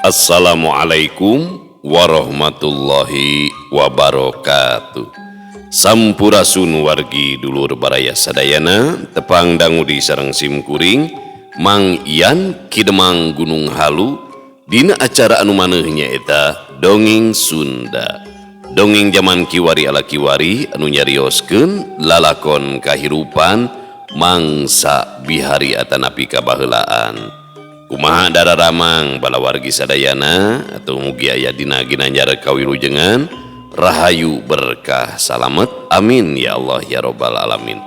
Assalamualaikum warahmatullahi wabarakatuh. Sampurasun wargi dulur baraya sadayana, tepang dangu di sareng sim kuring Mang Ian Kidemang Gunung Halu dina acara anu maneuh nyaeta Dongeng Sunda. Dongeng zaman kiwari ala kiwari anu nyarioskeun lalakon kahirupan mangsa bihari atanapi kabaheulaan. Kumaha dararamang balawargi sadayana atau mugi aya dina ginanjar kawilujengan rahayu berkah salamet, amin ya Allah ya robbal alamin.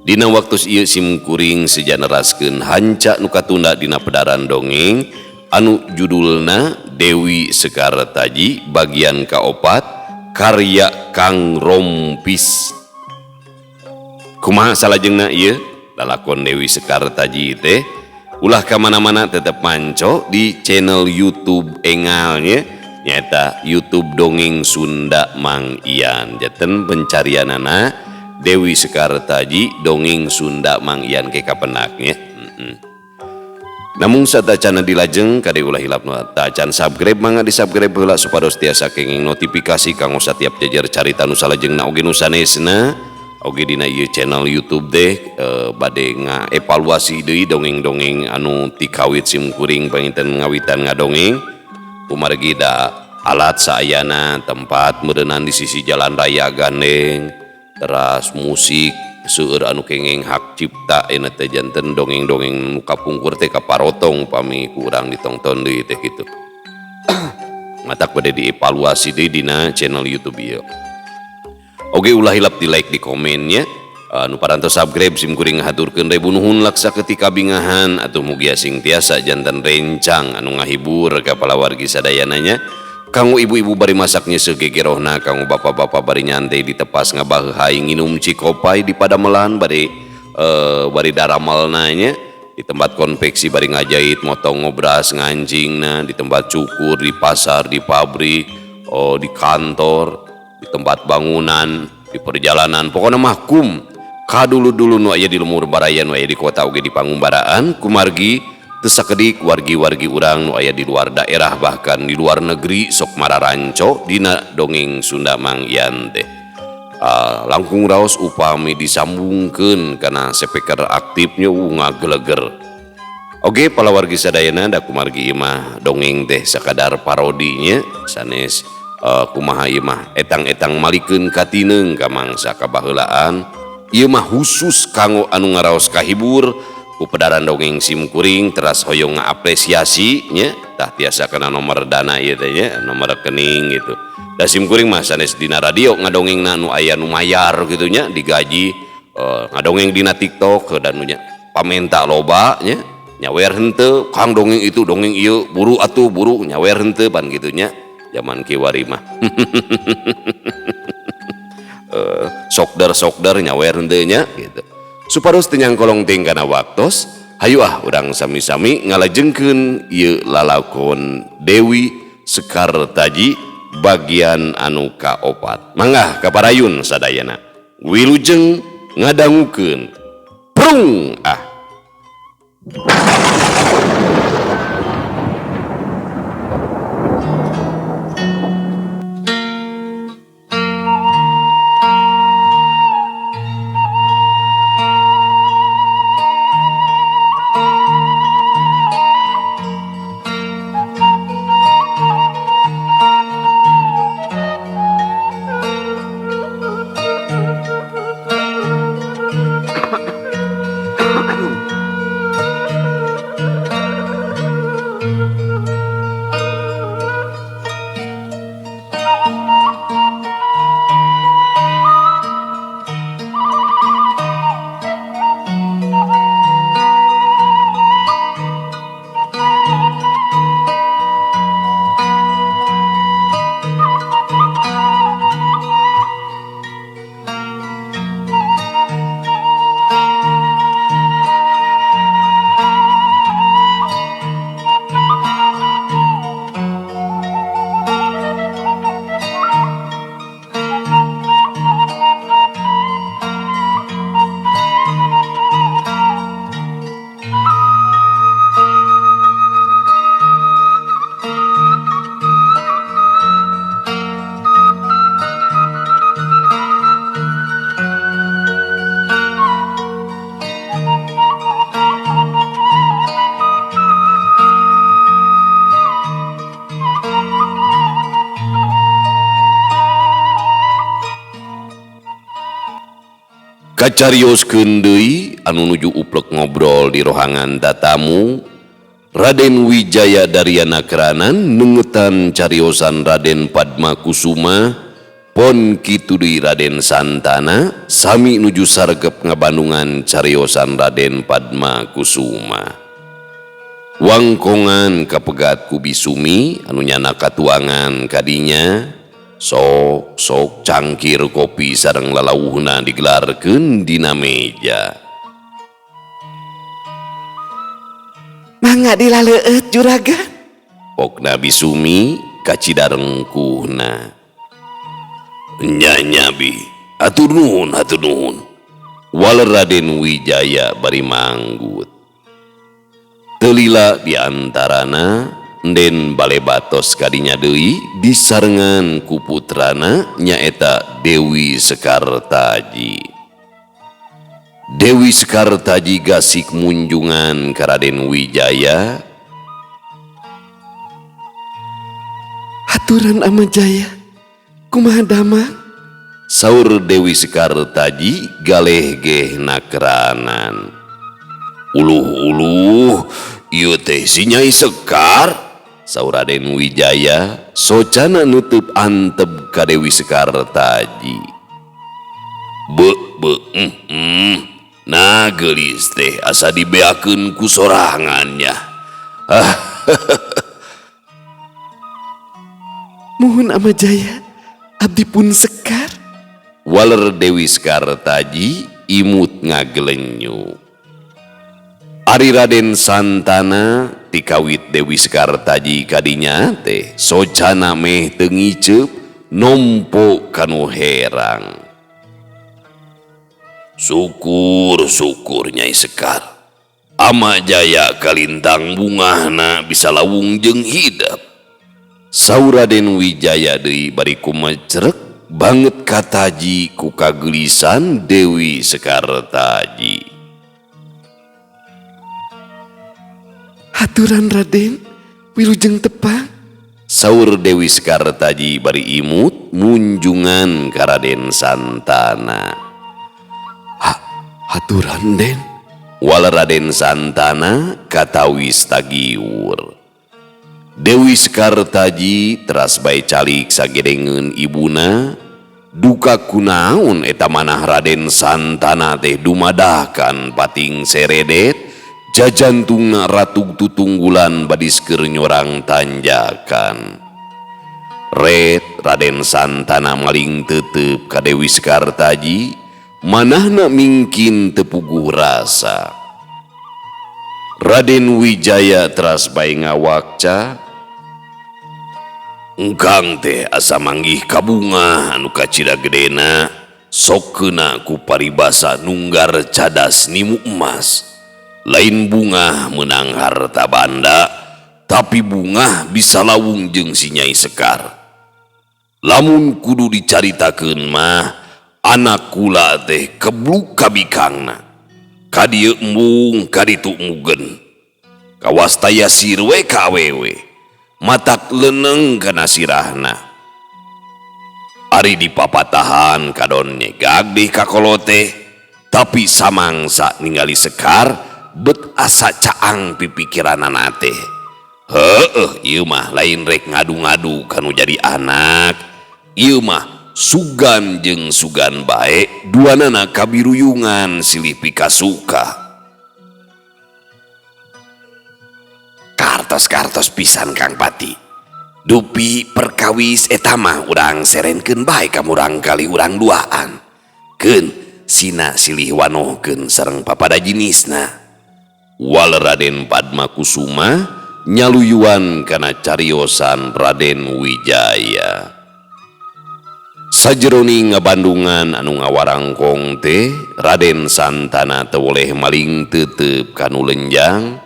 Dina waktu ieu sim kuring seja neraskeun hanca nu katunda dina pedaran dongeng anu judulna Dewi Sekar Taji bagian kaopat karya Kang Rompis. Kumaha salajengna ieu lalakon Dewi Sekar Taji teh? Ulah kamana-mana, tetap manco di channel YouTube engalnya nyaeta YouTube Dongeng Sunda Mang Ian. Janten pencarianana Dewi Sekar Taji Dongeng Sunda Mang Ian ke kapenaknya. Namun satacana dilajeng, kade ulah hilap nu tacan subscribe, mangga di subscribe heula supados tiasa kenging notifikasi kanggo satiap jajar carita nu salajengna oge nu sanesna. Oge dina ieu channel YouTube deh bade ngaevaluasi deui dongeng-dongeng anu tikawit sim kuring panginten ngawitan ngadongeng, kumargi da alat saayana, tempat meureunan di sisi jalan raya gandeng, teras musik seueur anu kenging hak cipta. Ayeuna teh janten dongeng-dongeng nu kapungkur teh kaparotong pami ku urang ditongton deui teh kitu. Matak bade dievaluasi deui dina channel YouTube ieu. Oke, ulah hilap di like, di komennya. Nu parantos subscribe sim kuring ngahaturkeun ribu nuhun laksa ketika bingahan atau mugia sing tiasa janten rencang anu ngahibur ka palawargi sadayananya. Kanggo ibu-ibu bari masaknya segegerohna, kanggo bapak-bapak bari nyantai di tepas ngabaheuhai nginum cikopay di padamelan bari daramelna nya, di tempat konveksi bari ngajahit, motong, ngobras, ngancingna, di tempat cukur, di pasar, di pabrik, oh, di kantor, di tempat bangunan, di perjalanan, pokoknya mahkum kadulu-dulu nu aya di lemur baraya, nu aya di kota oge di pangumbaraan, kumargi teu sakedik wargi-wargi urang nu aya di luar daerah, bahkan di luar negeri sok mararanco dina Dongeng Sunda Mang Ian teh. Langkung raos upami disambungkeun kana speaker aktifnya, ngageleger. Oke, palawargi sadayana, da kumargi ieu mah dongeng teh sakadar parodinya, sanes kumaha ieu mah etang-etang malikeun katineung ka mangsa kabaheulaan. Ieu mah khusus kanggo anu ngaraos kahibur ku pedaran dongeng sim kuring, teras hoyong ngapresiasi nya, tah tiasa kana nomor dana ieu teh nya, nomor rekening gitu. Da sim kuring mah sanes dina radio ngadongengna nu aya nu mayar gitu nya, digaji. Ngadongeng dina TikTok dan nu nya pamenta loba nya, nyawer henteu, "Kang, dongeng itu, dongeng ieu, buru atuh, buru," nyawer henteu pan gitu nya. Zaman kiwari mah sokdar sokdar nyawer henteu nya gitu. Supados teu nyangkolong ting kana waktos, hayu ah urang sami-sami ngalajengkeun ieu lalakon Dewi Sekar Taji bagian anu kaopat. Mangga kaparayun sadayana, wilujeng ngadangukeun. Prung ah. Kacarioskeun deui anu nuju uplek ngobrol di rohangan tatamu, Raden Wijaya Daryana Keranan nengetan cariosan Raden Padma Kusuma, pon kitu deui Raden Santana sami nuju sargep ngabandungan cariosan Raden Padma Kusuma. Wangkongan kapegat ku Bisumi anu nyana katuangan kadinya. Sok sok cangkir kopi sareng lalauhna digelarkeun dina meja. Mangga dilaleueut juragan. Pokna Bisumi kacida rengkuhna. Nya nya bi, hatur nuhun hatur nuhun. Waler Raden Wijaya bari manggut. Teu lila di antarana Nden balebatos kadinya deui disarengan ku putrana nyaeta Dewi Sekartaji. Dewi Sekartaji gasik munjungan ka Raden Wijaya. Haturan Amajaya, kumaha damang? Saur Dewi Sekartaji galeh geh nakranan. Uluh-uluh, ieu teh si Nyai Sekar. Saur Raden Wijaya socana nutup antep ka Dewi Sekartaji. Be be nah geulis teh asa dibeakeun ku sorangannya. Muhun Amajaya, abdi pun sekar. Waler Dewi Sekartaji imut ngagelenyu. Ari Raden Santana tikawit Dewi Sekartaji kadinya teh socana meh teu ngiceup nompo kanu herang. Syukur syukur Nyai Sekar. Amajaya kalintang bungahna bisa lawung jeung hidep. Saur Raden Wijaya deui bari kumecrek banget kataji ku kageulisan Dewi Sekartaji. Haturan Raden, wilujeng tepang. Saur Dewi Sekartaji bari imut munjungan ka Raden Santana. Ha, haturan Den. Waler Raden Santana katawis tagiwur. Dewi Sekartaji teras bae calik sagedengeun ibuna. Duka kunaon eta manah Raden Santana teh dumadahkan pating seredet. Jajantungna ratug tutunggulan badis keur nyorang tanjakan. Red Raden Santana maling tetep ka Dewi Sekartaji, manahna mingkin teu puguh rasa. Raden Wijaya teras bae ngawakca. Engkang teh asa manggih kabungah anu kacida gedena, sok keuna ku paribasa nunggar cadas nimu emas. Lain bungah menang harta banda, tapi bungah bisa lawung jeung si Nyai Sekar. Lamun kudu dicaritakeun mah, anak kula teh kebluk kabikangna. Ka dieu embung, ka ditu mugen. Kawas tayasir we ka awewe, matak leuneng kana sirahna. Ari dipapatahan kadon nyegag deh ka kolote, tapi samangsa ningali Sekar bet asa caang pipikiranana teh. Heueuh, ieu mah lain rek ngadu-ngadu kanu jadi anak. Ieu mah sugan jeung sugan bae duanana kabiruyungan silih pikasuka. Kartos-kartos pisan Kang Pati. Dupi perkawis eta mah urang serenkeun bae ka murang kali urang duaan. Keun sina silih wanohkeun sareng papada jinisna. Waler Raden Padma Kusuma nyaluyuan kana cariosan Raden Wijaya. Sajeroning ngabandungan anu ngawarangkong teh Raden Santana teu woleh maling tetep kanu lenjang.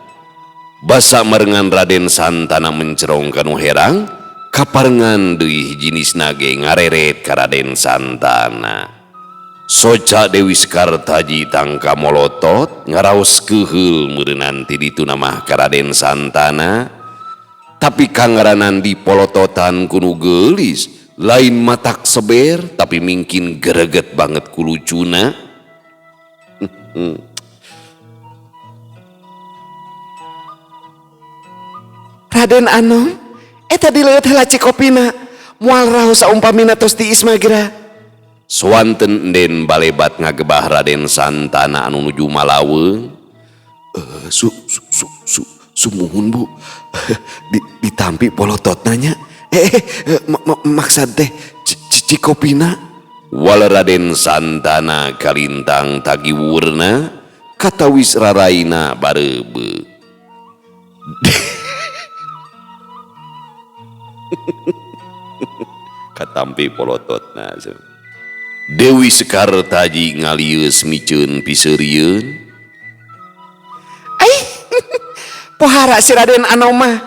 Basa marengan Raden Santana mencerong kanu herang, kaparengan deui jinisna ge ngareret ka Raden Santana. Soca Dewi Sekartaji tangka molotot ngaraos keuheul meureunnan ti ditu namah ka Raden Santana. Tapi kangaranan di polototan kunu geulis, lain matak seber tapi mingkin gereget banget ku lucuna. Raden Anom, eta dileueut heula cikopina. Moal raos saumpamina tos tiis mah geura. Soanten Enden Balebat ngagebah Raden Santana anu nuju malaweung. Su su su su sumuhun Bu. Ditampi polototna nya. Maksad teh cikopina. Wal Raden Santana kalintang tagiwurna katawis raraina bareubeuh. Katampi polototna. Dewi Sekar Taji ngalieus miceun piseurieun. Ai, pohara si Raden Anom mah.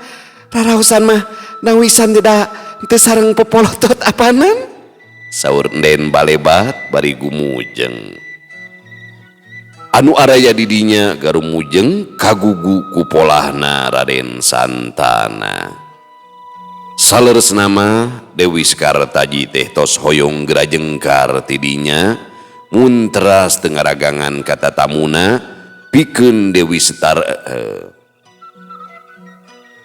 Raraosan mah nawisan tidak teu sareng popolotot apanan. Saur Enden Balebat bari gumujeng. Anu araya di dinya garumujeng kagugu ku polahna Raden Santana. Saleresna mah Dewi Sekar Taji teh tos hoyong gerajengkar ti dinya mun teras teu ngaragangan ka tatamuna pikeun Dewi Setar.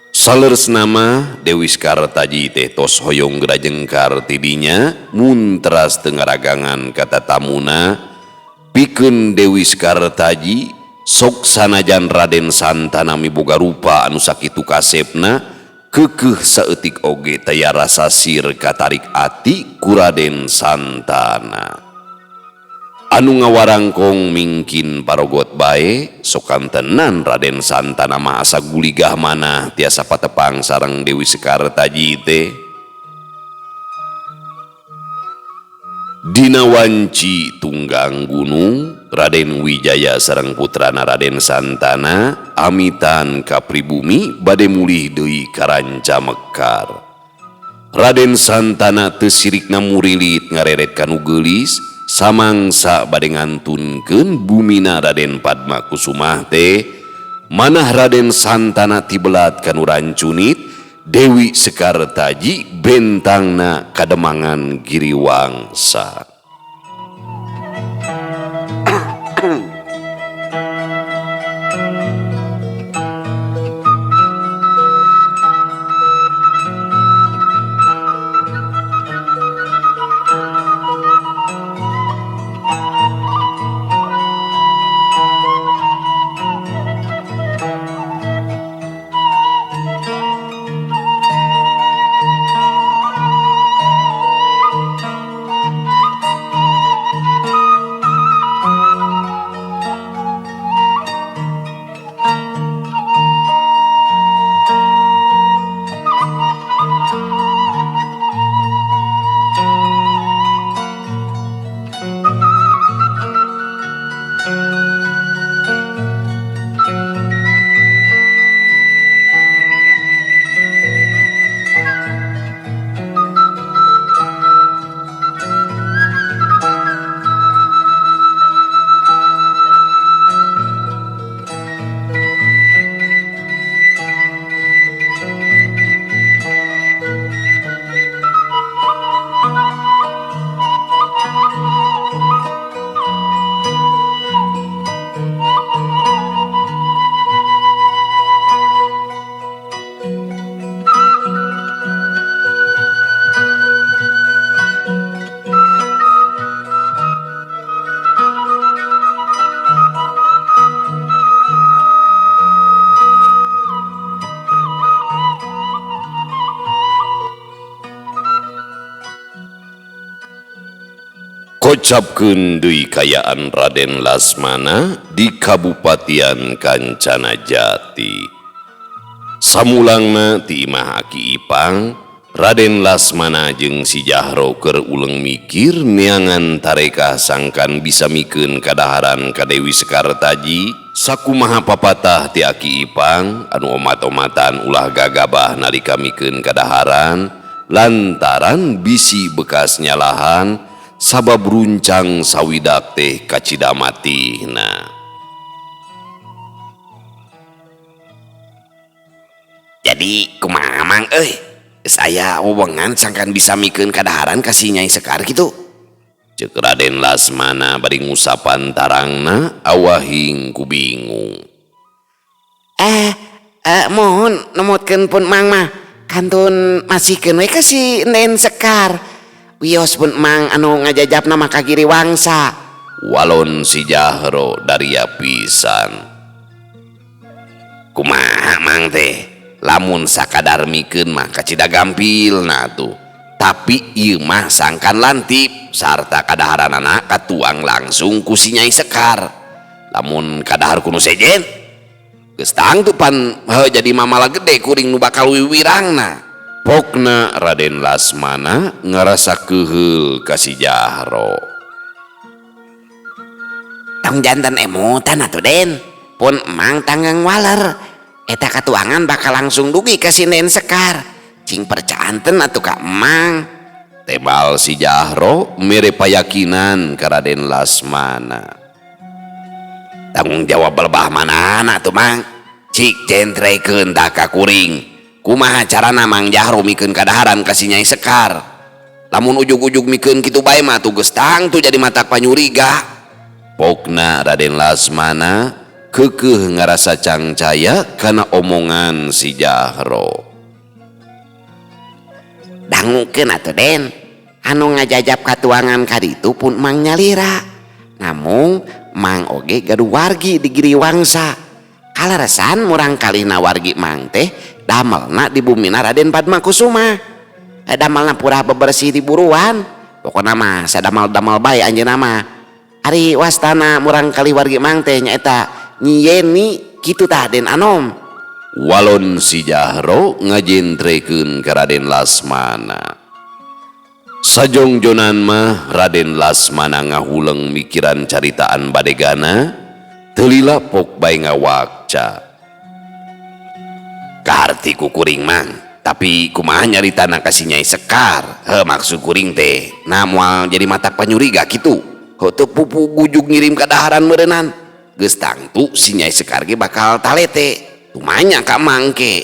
Saleresna mah Dewi Sekar Taji teh tos hoyong gerajengkar ti dinya mun teras teu ngaragangan ka tatamuna pikeun Dewi Sekar Taji sok sanajan Raden Santana miboga rupa anu sakitu kasepna keukeuh saeutik oge taya rasa sir katarik ati ku Raden Santana. Anu ngawarangkong mingkin parogot bae sokan tenan Raden Santana mah asa guligah manah tiasa patepang sareng Dewi Sekar Taji teh. Dina wanci tunggang gunung Raden Wijaya sareng putrana Raden Santana amitan ka pribumi bade mulih deui ka Ranca Mekar. Raden Santana teu sirikna murilit ngareret ka nu geulis samangsa bade ngantunkeun bumina Raden Padma Kusumah teh. Manah Raden Santana tibelat ka nu rancunit Dewi Sekar Taji bentangna kademangan Giriwangsa. Kocapkeun deui kayaan Raden Lasmana di Kabupatian Kancana Jati. Samulangna ti imah Aki Ipang, Raden Lasmana jeung si Jahro keur uleng mikir neangan tarekah sangkan bisa mikeun kadaharan ka Dewi Sekar Taji. Sakumaha papatah ti Aki Ipang anu omat-omatan ulah gagabah nalika mikeun kadaharan lantaran bisi bekas nyalahan sabab runcang sawidak teh kacida matihna. Jadi kumaha mang euy? Geus aya wewengan sangkan bisa mikeun kadaharan ka si Nyai Sekar kitu. Cek Raden Lasmana bari ngusapan tarangna awahing ku bingung. Mohon numutkeun pun Mang mah kantun masihkeun we ka si Nden Sekar. Wios pun Mang anu ngajajapna mah ka Giri Wangsa. Walon si Jahro daria pisan. Kumaha Mang teh? Lamun sakadar mikeun mah kacida gampilna tuh. Tapi ieu mah sangkan lantip sarta kadaharanana katuang langsung ku si Nyai Sekar. Lamun kadahar ku nu sejen geus tangtu pan heuh jadi mamala gede kuring nu bakal wiwirangna. Pokna Raden Lasmana ngarasa keuheul ka si Jahro. Tong janten emutan atuh Den. Pun Mang tanggang waler. Eta katuangan bakal langsung dugi ka si Nden Sekar. Cing percaanten atuh ka Mang. Tebal si Jahro mere payakinan ka Raden Lasmana. Tanggung jawab lebah manana atuh Mang. Cik jentrekeun tah ka kuring. Kumaha carana Mang Jahro mikeun kadaharan ka si Nyai Sekar. Lamun ujug-ujug mikeun kitu bae mah tuh geus tangtu jadi matak panyuriga. Pokna Raden Lasmana keukeuh ngarasa cangcaya kana omongan si Jahro. Dangukeun atuh Den. Anu ngajajap katuangan ka ditu pun Mang nyalira. Namung Mang oge gaduh wargi di Giri Wangsa. Kaleresan murang kalihna wargi Mang teh damelna di bumina Raden Padma Kusuma. Damelna purah bebersih di buruan. Pokona mah sadamel-damel bae anjeunna mah. Ari wastana murang kalih wargi Mang teh nyaeta Nyi Yeni kitu tah Den Anom. Walon si Jahro ngajentrekeun ka Raden Lasmana. Sajongjonan mah Raden Lasmana ngahuleng mikiran caritaan badegana, teu lila pok bae ngawakca. Kaharti ku kuring Mang, tapi kumaha nyaritana ka si Nyai Sekar? Heuh maksud kuring teh, nah moal jadi matak panyuriga kitu. Heuh teu pupu gujug ngirim kadaharan meureunnan. Geus tangtu si Nyai Sekar ge bakal talete. Tumanya ka Mang ke.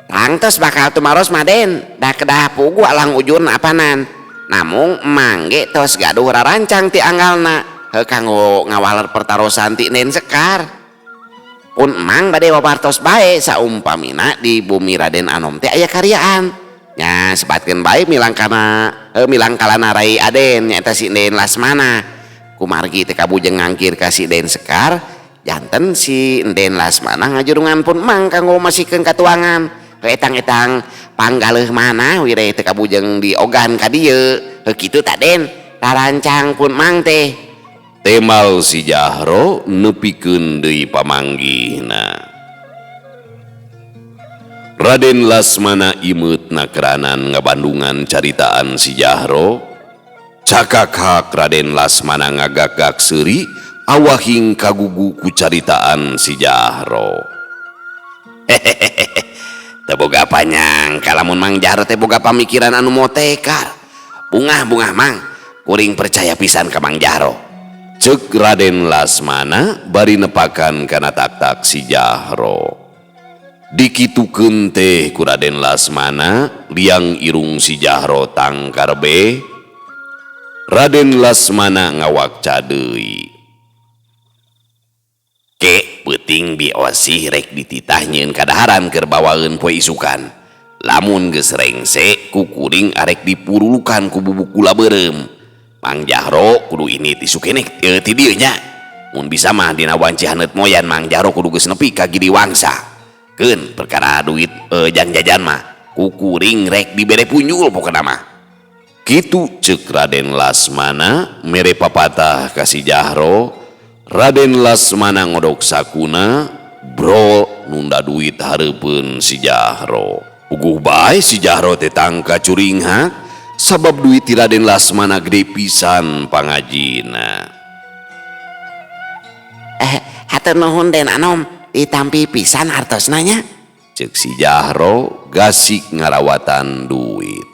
Tangtos bakal tumaros mah Den, da kedah pugu alang ujurna apanan. Namung Mang ge tos gaduh rarancang ti anggalna heuh kanggo ngawaler pertarosan ti Nden Sekar. Pun Mang bade wawartos bae saumpamina di bumi Raden Anom teh aya karyaan. Nya sebatkeun bae milang kana milang kalana rai Aden nyaeta si Nden Lasmana. Kumargi teh kabujeng ngangkir ka si Nden Sekar, janten si Nden Lasmana ngajurungan pun Mang kanggo masihkeun katuangan. Etang-etang panggaleuh mana wire teh kabujeng diogan ka dieu. Heuh kitu tah Den, rarancang pun Mang teh. Temal si Jahro nepikeun deui pamanggihna. Raden Lasmana imeutna keranan ngabandungan caritaan si Jahro. Cakak hak Raden Lasmana ngagak-gak seuri awahing kagugu ku caritaan si Jahro. Hehehe. Teu boga panyangka lamun Mang Jahro teh boga pamikiran anu motekar. Bungah-bungah Mang, kuring percaya pisan ka Mang Jahro. Cek Raden Lasmana bari nepakan kana tak-tak si Jahro. Dikitukeun teh ku Raden Lasmana, liang irung si Jahro tangkarbe. Raden Lasmana ngawakca deui. Ke peuting biosih rek dititah nyieun kadaharan keur bawaeun poe isukan. Lamun geus rengse ku kuring arek dipurulukan ku bubuk gula beureum. Mang Jahro kudu ini tisu keneh ti dieu nya. Mun bisa mah dina wanci haneut moyan Mang Jahro kudu geus nepi ka Giri Wangsa. Keun perkara duit jang jajan mah ku kuring rek dibere punjul pokona mah. Kitu ceuk Raden Lasmana mere papatah ka si Jahro. Raden Lasmana ngodok sakuna bro nunda duit hareupeun si Jahro. Puguh bae si Jahro teh tangka curinghak sabab duit ti Raden Lasmana gede pisan pangajina. Hatur nuhun Den Anom, ditampi pisan hartosna nya. Ceuk si Jahro gasik ngarawatan duit.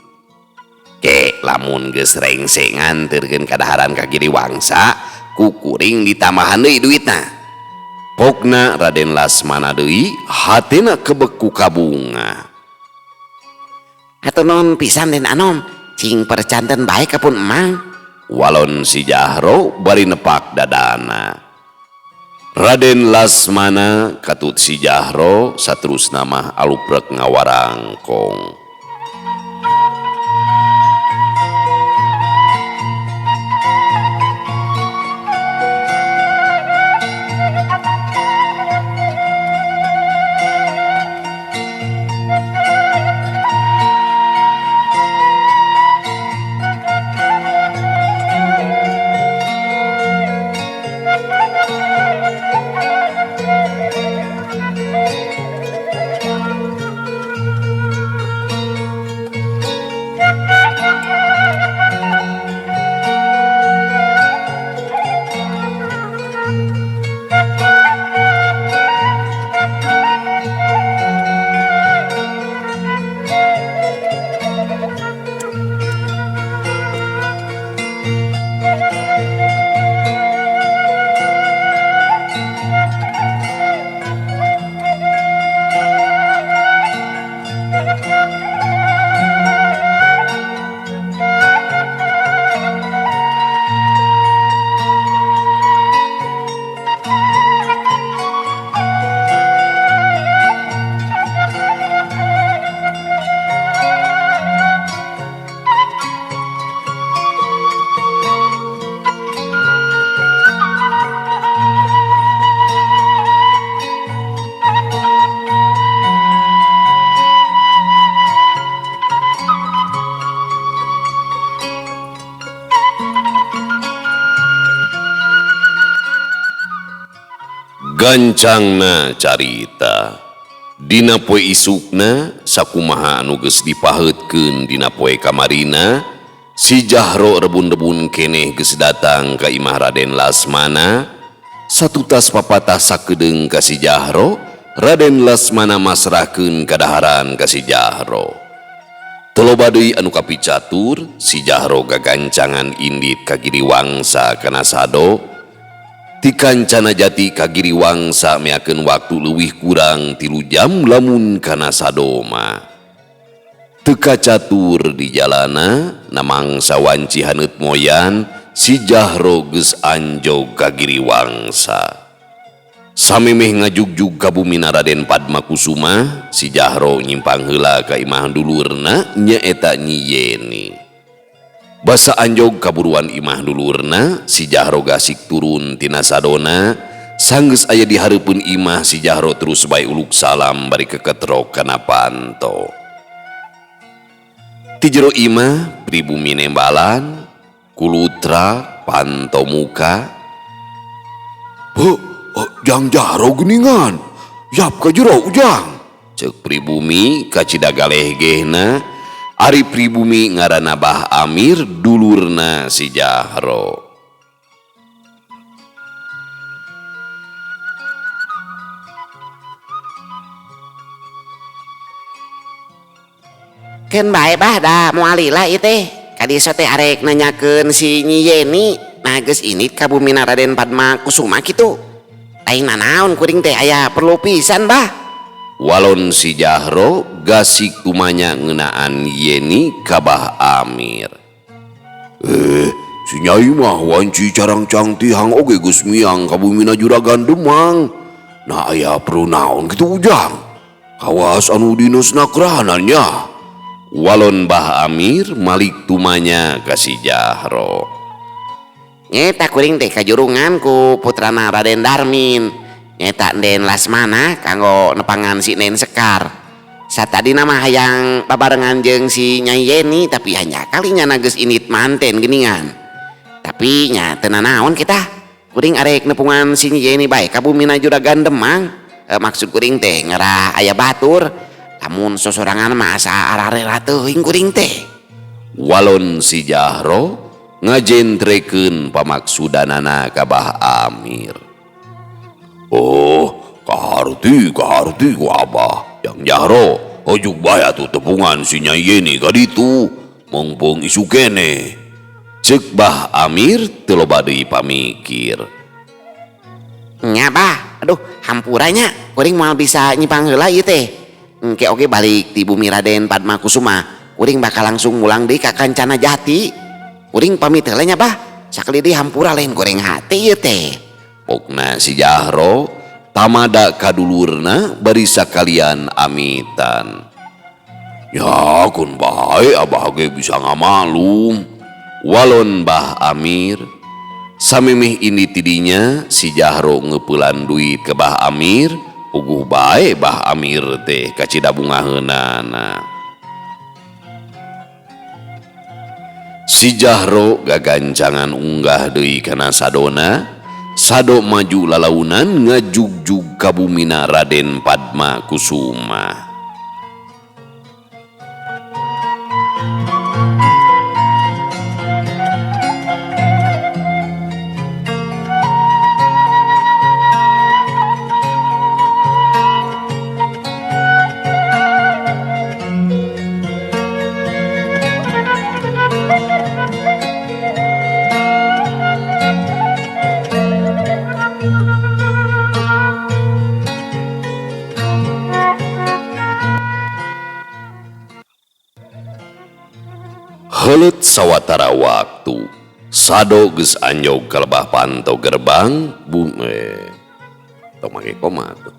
Ke lamun geus rengse nganterkeun kadaharan ka Giri Wangsa, ku kuring ditambahan deui duitna. Pokna Raden Lasmana deui hatena kebek ku kabunga. Hatur nuhun pisan Den Anom, Cing percanten bae ka pun emang. Walon si Jahro bari nepak dadana. Raden Lasmana katut si Jahro saterusna mah aluprek ngawarangkong. Gancangna carita dina poe isukna sakumaha anu geus dipaheutkeun dina poe kamarina si Jahro rebun-rebun keneh geus datang ka imah Raden Lasmana. Satutas papatah sakedeung ka si Jahro, Raden Lasmana masrahkeun kadaharan ka si Jahro. Teu loba deui anu kapicatur, si Jahro gagancangan indit ka Giriwangsa kana sado. Ti Kancana Jati ka Giriwangsa meakeun waktu leuwih kurang 3 jam lamun kana sadoma. Teu kacatur di jalana, namangsa wanci haneut moyan, si Jahro geus anjog ka Giriwangsa. Samemeh ngajugjug ka bumina Raden Padma Kusuma, si Jahro nyimpang heula ka imah dulurna nyaeta Nyi Yeni. Basa anjog kaburuan imah dulurna, si Jahro gasik turun tina sadona. Sanggeus aya di hareupeun imah, si Jahro terus bae uluk salam bari keketrok kana panto. Ti jero imah pribumi nembalan, kulutra, panto muka. Heuh, jang Jahro geuningan. Yap ka jero ujang. Ceuk pribumi kacida galehgehna. Ari pribumi ngaranna Bah Amir dulurna si Jahro. Keun bae bah da moal lila ieu teh. Ka dieu teh arek nanyakeun si Nyi Yeni, nah geus indit ka bumina Raden Padma Kusuma kitu. Lain nanaon kuring teh aya perlu pisan bah. Walon si Jahro gasik tumanya ngeunaan Yeni ka Bah Amir. Si Nyai mah wanci carangcang tihang oge geus miang ka bumina Juragan Demang. Nah aya perlu naon kitu ujang. Kawas anu dinosna kerahanan nya. Walon Bah Amir malik tumanya ka si Jahro. Nyeta kuring teh kajurungan ku putrana Raden Darmin. Nyeta Den Lasmana kanggo nepangan si Nen Sekar. Satadina mah hayang babarengan jeung si Nyai Yeni, tapi hanya kalinya geus indit manten geuningan. Tapi nya teu nanaon kita. Kuring arek nepungan si Nyi Yeni bae ka bumina Juragan Demang. Maksud kuring teh ngerah aya batur. Lamun sosorangan mah asa ararela teuing kuring teh. Walon si Jahro ngajentrekeun pamaksudanana ka Bah Amir. Oh, kaharti ku abah. Jang Jahro, ojuk bae atuh tepungan si Nyai Yeni ka ditu. Mongpong isu keneh. Ceuk Bah Amir teu loba deui pamikir. Nya bah, aduh hampuranya kuring moal bisa nyipang heula ieu teh. Engke oge balik ti bumi Raden Padma Kusuma, Kuring bakal langsung mulang deui ka Kancana Jati. Kuring pamit heula nya bah. Sakali deui hampura lain goreng hati ieu teh. Pokna si Jahro tamada kadulurna bari sakalian amitan. Ya kun bae abah ge bisa ngamalum. Walon Bah Amir. Samemeh ini tidinya si Jahro ngeupelan duit ke Bah Amir, puguh bae Bah Amir teh kacida bungaheunana. Si Jahro gagancangan unggah deui kana sadona, sado maju lalaunan ngajugjug ka bumina Raden Padma Kusuma. Heuleut sawatara waktu, sado geus anjog ka lebah panto gerbang tong make koma tuh.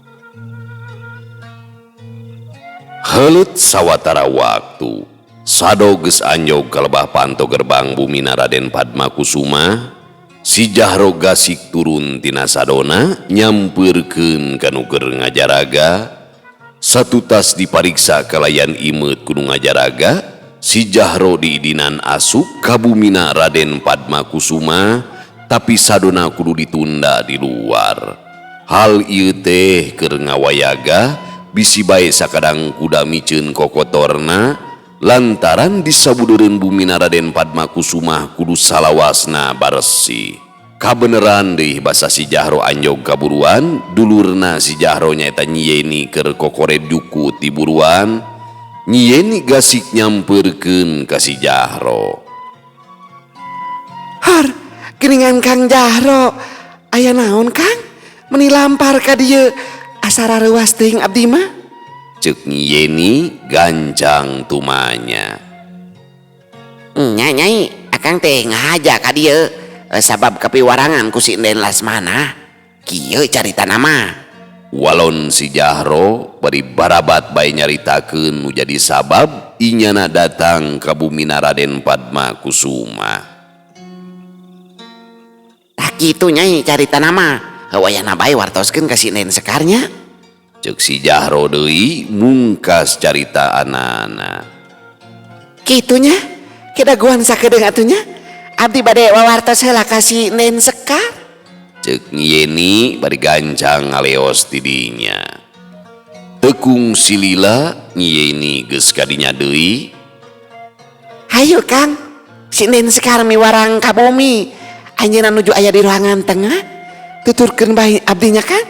Heuleut sawatara waktu, sado geus anjog ka lebah panto gerbang bumina Raden Padma Kusuma, si Jahro gasik turun tina sadona nyampeurkeun ka nu keur ngajaraga. Satutas dipariksa kalayan imeut ku nu ngajaraga, si Jahro diidinan asup ka bumina Raden Padma Kusuma, tapi sadona kudu ditunda di luar. Hal ieu teh keur ngawayaga bisi bae sakadang kuda miceun kokotorna lantaran disabudeureun bumina Raden Padma Kusuma kudu salawasna baresih. Kabeneran deui basa si Jahro anjog kaburuan, dulurna si Jahro nyaeta Nyi Yeni keur kokored juku ti buruan. Nyi Yeni gasik nyampeurkeun ka si Jahro. Har, geuningan Kang Jahro, aya naon Kang? Meni lampar ka dieu, asa rareuwas teuing abdi mah. Ceuk Nyi Yeni gancang tumanya. Nya nyai, akang teh ngahaja ka dieu sabab kapiwarangan ku si Enden Lasmana. Kieu caritana mah. Walon si Jahro bari barabat bae nyaritakeun nu jadi sabab inyana datang ka bumina Raden Padma Kusuma. Tah kitu nyai caritana mah. Heuwayana bae wartoskeun ka si Enden Sekarnya. Ceuk si Jahro deui mungkas carita anana. Kitunya, kedaguan sakedeung atunya. Abdi bade wawartos heula ka si Enden Sekar. Ceuk Nyi Yeni bari gancang ngaleos tidinya. Tekung silila Nyi Yeni geus kadinya deui. Hayu Kang, si Enden Sekar miwarang ka bumi. Anjeunna nuju aya di ruangan tengah. Tuturkeun bae abdinya Kang.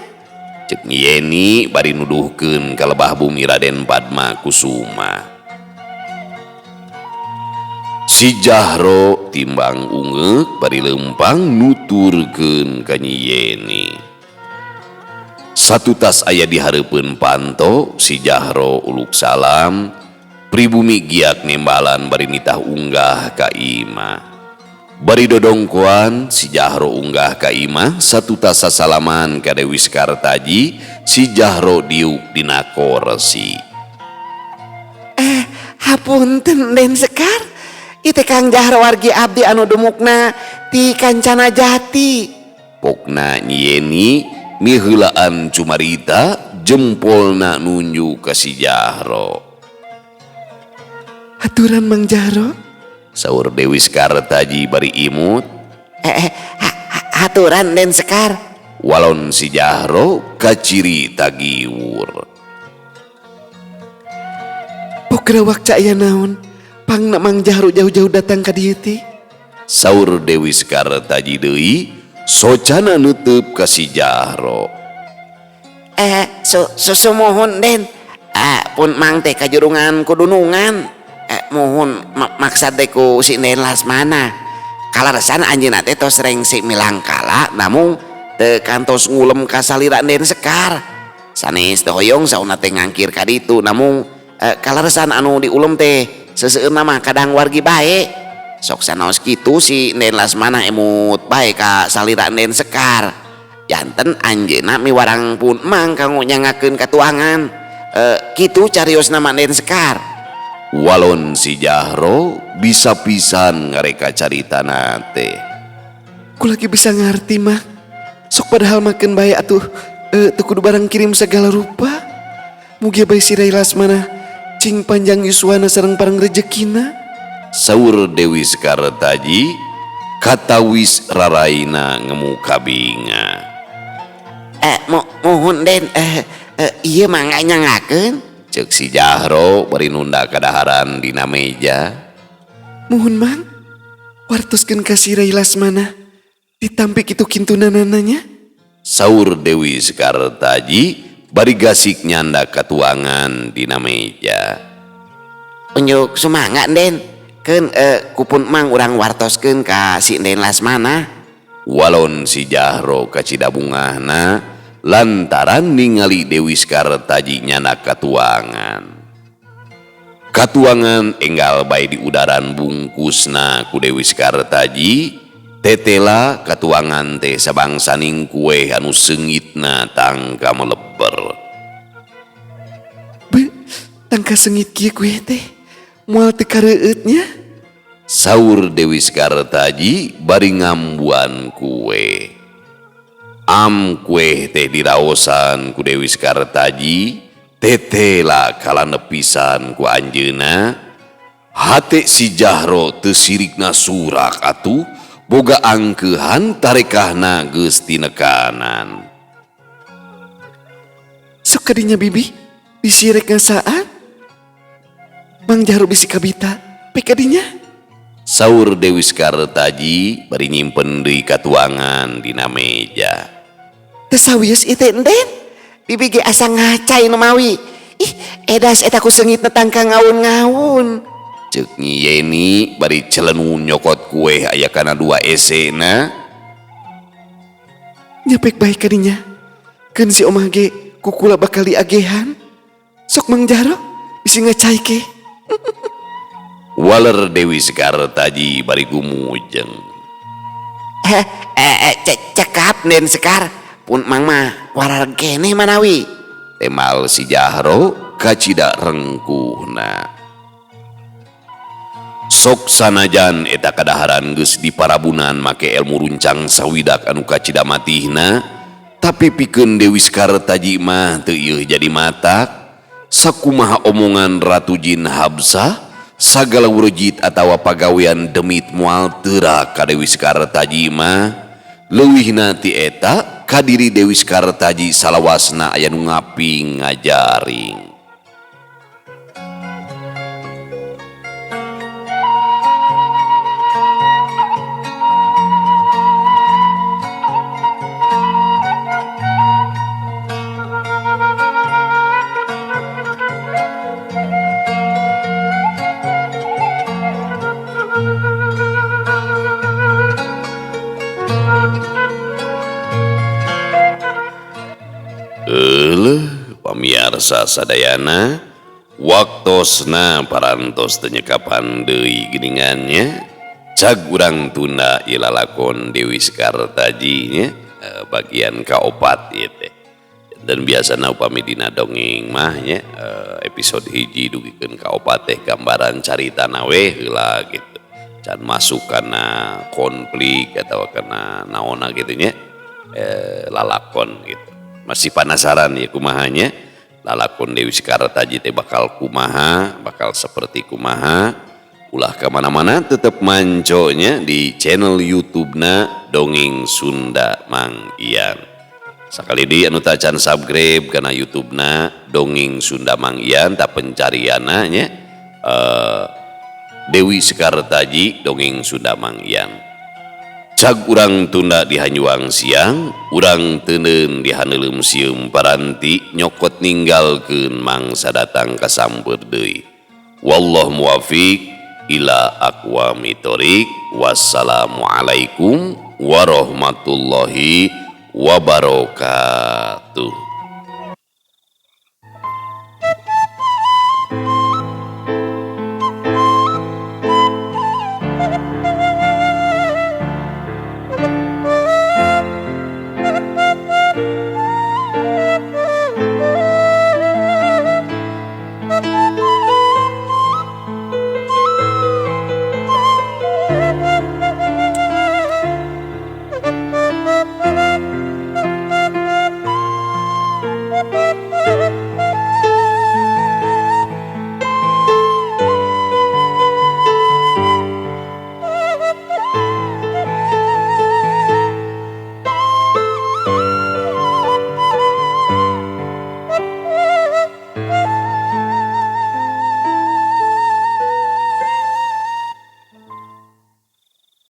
Ceuk Nyi Yeni bari nuduhkeun ka lebah bumi Raden Padma Kusuma. Si Jahro timbang ungeuk bari leumpang nuturkeun ka Nyi Yeni. Satutas aya di hareupeun panto, si Jahro uluk salam, pribumi giat nembalan bari nitah unggah ka imah. Bari dodongkoan si Jahro unggah ka imah, satutas sasalaman ka Dewi Sekartaji, si Jahro diuk dina korsi. Hapunten Den Sekar. Ieu Kang Jahro wargi abdi anu dumukna ti Kancana Jati. Pokna Nyi Yeni miheulaan cumarita jempolna nunjuk ka si Jahro. Aturan Mang Jahro, saur Dewi Sekartaji bari imut. Aturan Den Sekar. Walon si Jahro kaciri tagiwur. Pokra wakca aya naon? Pangna Mang Jahro jauh-jauh datang ka dieu teh. Saur Dewi Sekartaji deui socana nutup ka si Jahro. Sumuhun Den. Pun Mang teh kajurungan kudunungan. Muhun maksad teh ku si Den Lasmana. Kalaresan anjeunna teh tos rengse milangkala namung teu kantos ngulem ka salira Den Sekar. Sanes teh hoyong sauna teh ngangkir ka ditu namung kalaresan anu diulem teh Seseueurna mah kadang wargi bae. Sok sanaos kitu si Nden Lasmana emut bae ka salira Nden Sekar. Janten anjeunna miwarang pun emang kanggo nyangakeun katuangan. Kitu cariosna mah Nden Sekar. Walon si Jahro bisa pisan ngareka caritana teh. Ku lagi bisa ngarti mah. Sok padahal makeun bae atuh teu kudu barang kirim segala rupa. Mugia bae si Rai Lasmana cing panjang yuswana sareng parang rejekina. Saur Dewi Sekartaji katawis raraina ngemu kabinga. Muhun Den, ieu mah nyangakeun. Ceuk si Jahro bari nunda kadaharan dina meja. Muhun Mang, wartoskeun ka si Rai Lasmana ditampi kitu kintunanana nya. Saur Dewi Sekartaji bari gasik nyanda katuangan dina meja. Unjuk sumangga Den, keun kupun Mang urang wartoskeun ka si Den Lasmana. Walon si Jahro kacida bungahna lantaran ningali Dewi Sekartaji nyanda katuangan. Katuangan enggal bae di udaran bungkusna ku Dewi Sekartaji. Tetela katuangan teh sabangsaning kue anu seungitna tangka meleber. Be, tangka seungit kieu kue teh moal teu kareueut nya. Saur Dewi Sekartaji bari ngambuan kue. Am kue teh diraosan ku Dewi Sekartaji, tetela kalanepisan ku anjeunna. Hate si Jahro teu sirikna surak atuh. Boga angkeuhan tarekahna geus tinekanan. Sok kadinya bibi bisi rek ngasaan. Mang Jahro bisi kabita pek kadinya. Saur Dewi Sekartaji bari nyimpen deui katuangan dina meja. Teu sawios ieu teh Enden. Bibi ge asa ngacai nu mawi. Ih, edas eta ku seungitna tangka ngaun-ngaun. Ceuk Nyi Yeni bari celenu nyokot kue aya kana dua esena. Nyapek bae kadinya. Keun si omah ge kukula bakal diagehan. Sok Mang Jahro bisi ngacai ke. Waler Dewi Sekartaji bari gumujeng. Cekap Den Sekar pun Mang mah warar keneh manawi. Temal si Jahro kacida rengkuhna. Sok sanajan eta kadaharan geus diparabunan make ilmu runcang sawidak anu kacida matihna, tapi pikeun Dewi Sekartaji mah teu ieu jadi matak. Sakumaha omongan Ratu Jin Habsah, sagala wurjit atawa pagawean demit moal teurak ka Dewi Sekartaji mah. Leuwihna ti eta kadiri Dewi Sekartaji salawasna aya nu ngaping ngajaring. Pamiarsa sadayana, waktosna parantos teu nyekapan deui geuningannya. Cag urang tunda ieu lalakon Dewi Sekartaji nya, bagian kaopat ieu teh. Dan biasana upami dina dongeng mah nya, episode hiji dugikeun kaopat teh gambaran caritana we heula gitu. Can masuk kana konflik atawa kana naonna gitu nya, lalakon gitu. Masih penasaran ya kumahanya lalakon Dewi Sekartaji teh bakal kumaha, bakal seperti kumaha. Ulah kemana-mana, tetep manconya di channel YouTube-na Dongeng Sunda Mang Ian. Sakali deui anu tacan subscribe kana YouTube-na Dongeng Sunda Mang Ian, ta pencarianna nya, Dewi Sekartaji Dongeng Sunda Mang Ian. Cag urang tunda di hanyuang siang, urang teuneun di haneuleum sieum paranti nyokot ninggalkeun mangsa datang kasamper deui. Wallahu muwafiq ila aqwamit thoriq. Wassalamualaikum warahmatullahi wabarakatuh.